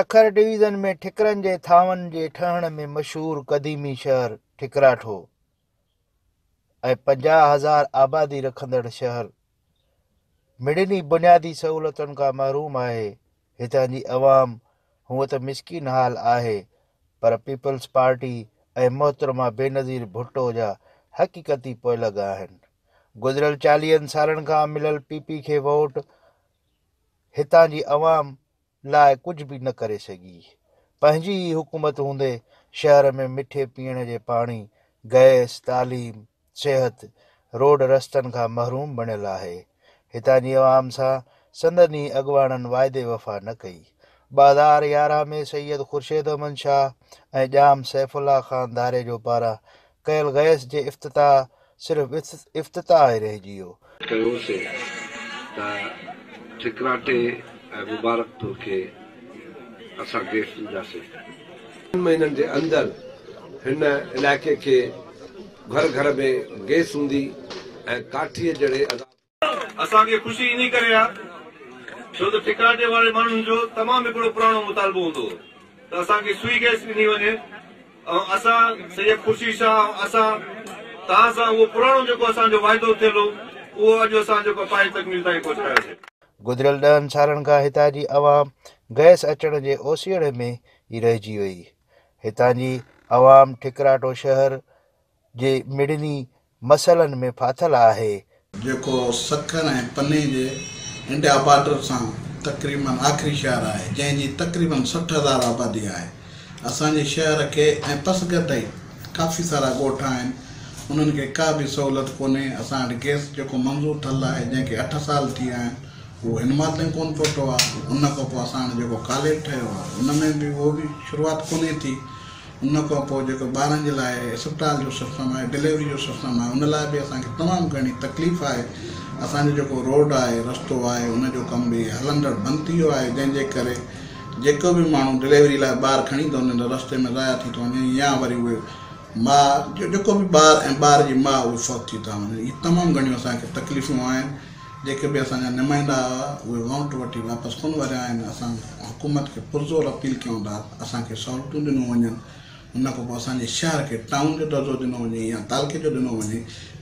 Sukkur division ۾ ٺڪرن جي ٿانون جي ٺهڻ ۾ مشهور قديمي شهر ٺڪراٺو ۽ 50,000 آبادي رکندڙ شهر مڙني بنيادي سهولتن کان محروم آهي. هتان جي عوام هونء ته مسڪين حال آهي پر پيپلز پارٽي ۽ محترمه بينظير ڀٽو جا حقيقتي پوئلڳ آهن. گذريل 40 سالن کان مليل پي پي کي ووٽ هتان جي عوام لاء ڪجهه به نه ڪري سگهي. پنهنجي ئي حڪومت هوندي شهر ۾ مٺي پيئڻ جي پاڻي، گئس، تعليم، صحت، روڊ رستن کان محروم بڻيل آهي. هتان جي عوام سان سندن ئي اڳواڻن واعدي وفا نه ڪئي. 2011 ۾ سيد خورشيد احمد شاهه ۽ ڄام سيف الله خان ڌاريجو پاران ڪيل گئس جي افتتاح صرف افتتاح ئي رهجي ويو. ڪيوسين ته ٺڪراٽي ۽ مبارڪپور کي اسان گئس ڏينداسين. ٽن مهينن جي اندر هن علائقي کي گهر گهر ۾ گئس هوندي ۽ ڪاٺيء جهڙي عذاب. اسان کي خوشي انهي ڪري آ ڇو ته ٺڪراٽي واري ماڻهن جو تمام هڪڙو پراڻو مطالبو هوندو هو ته اسان کي سوئي گئس ڏني وڃي ۽ اسان سيد خورشيد شاهه ۽ اسان توهان سان اهو پراڻو جيڪو اسان جو واعدو ٿيل هو اهو اڄ اسان جيڪو پايي تڪميل تائين پهچايوسين. گذريل 10 سالن کان هتان جي عوام گئس اچڻ جي اوسيئڙي ۾ ئي رهجي وئي. هتان جي عوام ٺڪراٽو شهر جي مڙني مسئلن ۾ ڦاٿل آهي. جيڪو سکر ۽ پني جي انڊيا بارڊر سان تقريبن آخري شهر آهي، جنهن جي تقريبن 60,000 آبادي آهي. اسان جي شهر کي ۽ پسگردائي ڪافي سارا ڳوٺ آهن، انهن کي ڪا به سهولت ڪونهي. اسان وٽ گئس جيڪو منظور ٿيل آهي، جنهن کي 8 سال ٿي ويا آهن، اهو هن مهل تائين ڪونه پهتو آهي. ان کان پوء اسان وٽ جيڪو ڪاليج ٺهيو آهي، ان ۾ به اهو به شروعات ڪونهي ٿي. ان کان پوء جيڪو ٻارن جي لاء اسپتال جو سسٽم آهي، ڊليوري جو سسٽم آهي، ان لاء به اسان کي تمام گهڻي تڪليف آهي. اسان جو جيڪو روڊ آهي، رستو آهي، ان جو ڪم به هلندڙ بند ٿي ويو آهي، جنهن جي ڪري جيڪو به ماڻهو ڊليوري لاء ٻار کڻي ٿو وڃي ته رستي ۾ ضايع ٿي ٿو وڃي يا وري اهي ماء جيڪو به ٻار ۽ ٻار جي ماء اهي فوت ٿي ٿا وڃن. اهي تمام گهڻيون اسان کي تڪليفون آهن. جيڪي به اسان جا نمائندا هئا اهي ووٽ وٺي واپس ڪونه وريا آهن. اسان حڪومت کي پرزور اپيل ڪيون ٿا ته اسان کي سهولتون ڏنو وڃن. ان کان پوء اسان جي شهر کي ٽائون جو درجو ڏنو وڃي يا تعلقي جو ڏنو وڃي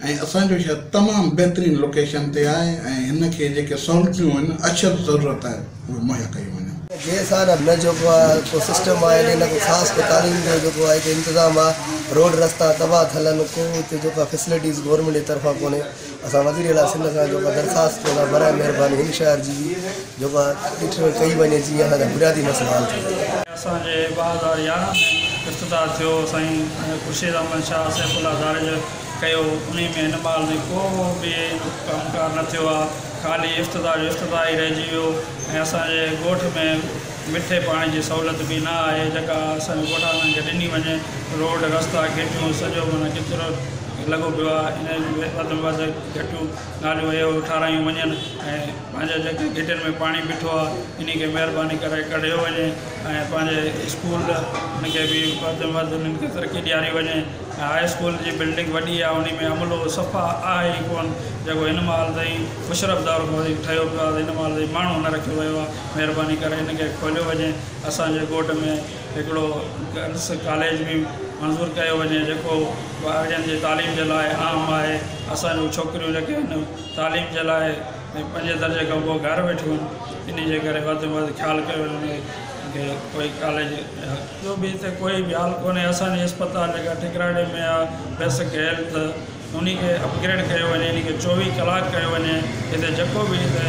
۽ اسان جو شهر تمام بهترين لوڪيشن تي آهي ۽ هن کي جيڪي سهولتيون آهن اشد ضرورت آهي اهي مهيا ڪيون وڃن. گئس آ نه جيڪو آ ڪو سسٽم آهي نه ڪو خاص ڪو تعليم جو جيڪو آهي هتي انتظام آ روڊ رستا تباهه ٿيل آهن ڪو هتي جيڪو آ فيسلٽيز گورنمينٽ جي طرفان ڪونهي. اسان وزير اعليٰ سنڌ کان جيڪو درخواست ڪيون ٿا براء مهرباني هن شهر جي به جيڪو آهي ڏٺ ڪئي وڃي جيئن اسان جا بنيادي مسئلا حل ٿي سگهن. اسان جي 2011 ۾ افتتاح ٿيو سائين خورشيد احمد شاهه سيف الله ڌاريجو ڪيو انهي ۾ هن مهل تائين ڪو به ڪم ڪار نه ٿيو آهي خالي افتتاح جو افتتاح ئي رهجي ويو ۽ اسان جي ڳوٺ ۾ مٺي پاڻي جي سهولت به نه آهي جيڪا اسان جي ڳوٺاڻن کي ڏني وڃي روڊ رستا گهٽيون سڄو معنيٰ ڪچرو لڳو پيو آهي ان ۾ وڌ ۾ وڌ گهٽيون ناليون اهي ٺارايون وڃن ۽ پنهنجا جيڪي گهٽين ۾ پاڻي بيٺو آهي انهي کي مهرباني ڪري ڪڍيو وڃي ۽ پنهنجي اسڪول ان کي به وڌ ۾ وڌ انهن کي ترقي ڏياري وڃي ۽ هاء اسڪول جي بلڊنگ وڏي آهي انهي ۾ عملو صفا آهي ئي ڪونه جيڪو هن مهل تائين مشرف دور کان وٺي ٺهيو پيو آهي هن مهل تائين ماڻهو نه رکيو ويو آهي مهرباني ڪري ان کي کوليو وڃي اسان جي ڳوٺ ۾ هڪڙو گرلس ڪاليج به منظور ڪيو وڃي جيڪو ٻارڙين جي تعليم جي لاء اهم آهي اسان جون ڇوڪريون جيڪي آهن تعليم جي لاء پنجين درجي کان پوء گهر ويٺيون آهن انهي جي ڪري وڌ ۾ وڌ خيال ڪيو وڃي کي ڪوئي ڪاليج جو به هتي ڪوئي به حال ڪونهي اسان جي اسپتال جيڪا ٺڪراڙي ۾ آهي بيسڪ هيلٿ انهي کي اپگريڊ ڪيو وڃي انهي کي 24 ڪلاڪ ڪيو وڃي هتي جيڪو به هتي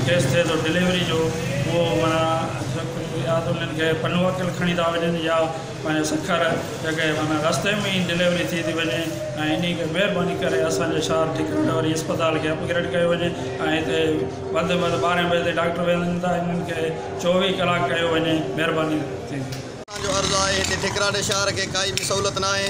ڪيس ٿئي ٿو ڊليوري جو اهو معنيٰ يا ته انهن کي پنوعاقل کڻي ٿا وڃن يا پنهنجي سکر جڳهه معنيٰ رستي ۾ ئي ڊليوري ٿي ٿي وڃي ۽ انهي کي مهرباني ڪري اسان جي شهر ٺڪراٺي واري اسپتال کي اپگريڊ ڪيو وڃي ۽ هتي وڌ ۾ وڌ 12 بجي تائين ڊاڪٽر ويهن ٿا انهن کي 24 ڪلاڪ ڪيو وڃي مهرباني ٿيندي. اسان جو عرض آهي هتي ٺڪراٺي شهر کي ڪائي به سهولت ناهي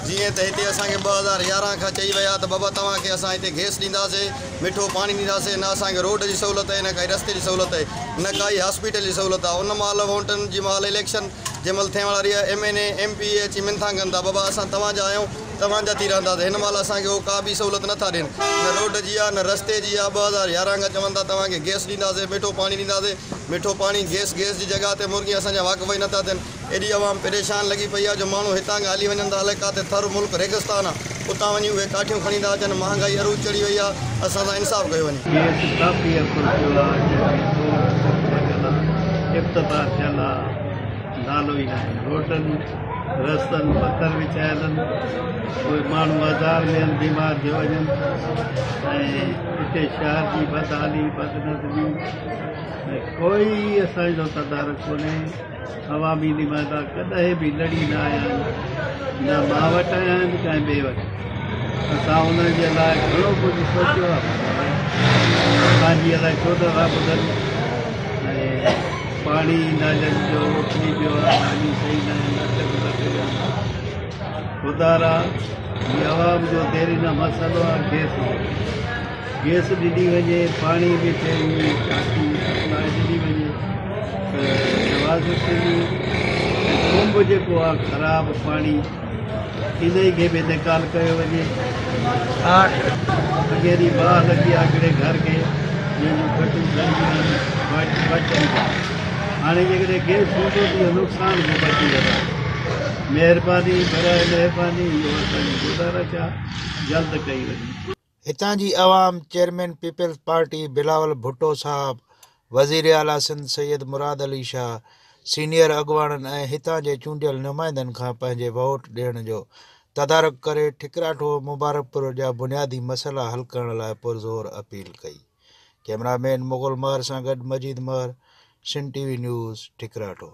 جيئن ته هتي اسان کي 2011 کان چئي ويا ته بابا توهان کي اسان هتي گئس ڏينداسي مٺو پاڻي ڏينداسي نه اسان کي روڊ جي سهولت آهي نه ڪائي رستي جي سهولت آهي نه ڪائي هاسپيٽل جي سهولت آهي ان مهل ووٽن جي مهل اليڪشن جنهن مهل ٿيڻ واري آهي M N A M P A اچي منٿان ڪن ٿا بابا اسان توهان جا آهيون توهان جا ٿي رهنداسين هن مهل اسان کي هو ڪا به سهولت نٿا ڏين نه روڊ جي آهي نه رستي جي آهي 2011 کان چون ٿا توهان کي گئس ڏينداسين مٺو پاڻي ڏينداسين مٺو پاڻي گئس گئس جي جڳهه تي مرڳي اسان جا واقف ئي نٿا ٿين ايڏي عوام پريشان لڳي پئي آهي جو ماڻهو هتان کان هلي وڃن ٿا الائي ڪاٿي ٿر ملڪ ريگستان آهي اتان وڃي اهي ڪاٺيون کڻي ٿا اچن مهانگائي عروج چڙهي وئي آهي اسان سان انصاف ڪيو وڃي. گئس ڪافي اثر ٿيو آهي جنهن ۾ روڊ سڀ لڳل آهي افتتاح ٿيل آهي نالو ئي ناهي روڊن رستن پٿر وڇايل آهن اهي ماڻهو آزار ۾ آهن بيمار ٿيو وڃن ۽ هتي شهر جي بدحالي بدنظمي ۽ ڪوئي اسان جو تدارڪ ڪونهي عوامي نمائندا ڪڏهن به لڙي نه آيا آهن نه مان وٽ آيا آهن ڪنهن ٻئي وٽ اسان انهن جي لاء گهڻو ڪجهه سوچيو آهي اسان جي الائي ڇو نٿا ٻڌن ۽ پاڻي نالين جو اٿلي پيو آهي ناليون صحيح نه آهن اچ به خدارا هي عوام جو ديرينه مسئلو آهي گئس جو گئس ڏني وڃي پاڻي به چئي ٽانڪي سپلاء ڏني وڃي ته جواز ٿيندي ۽ ڪنب جيڪو آهي خراب پاڻي انهي کي به نيڪال ڪيو وڃي. اڳئين ڏينهن باهه لڳي آهي هڪڙي گهر کي جنهن جون کٽون سڙي ويون آهن بچن پيا هاڻي جيڪڏهن گئس هوندو ته اهو نقصان کان بچي ويندا مهرباني براء مهرباني اهو اسان جي گذارش آهي جلد ڪئي وڃي. هتان جي عوام chairman peoples party Bilawal Bhutto صاحب، وزير اعليٰ سنڌ سيد مراد علي شاهه، سينيئر اڳواڻن ۽ هتان جي چونڊيل نمائندن کان پنهنجي ووٽ ڏيڻ جو تدارڪ ڪري ٺڪراٺو مبارڪپور جا بنيادي مسئلا حل ڪرڻ لاء پرزور اپيل ڪئي. ڪئميرا مين مغل مهر سان گڏ Majeed Mehar, Sindh T V news, Thikratho.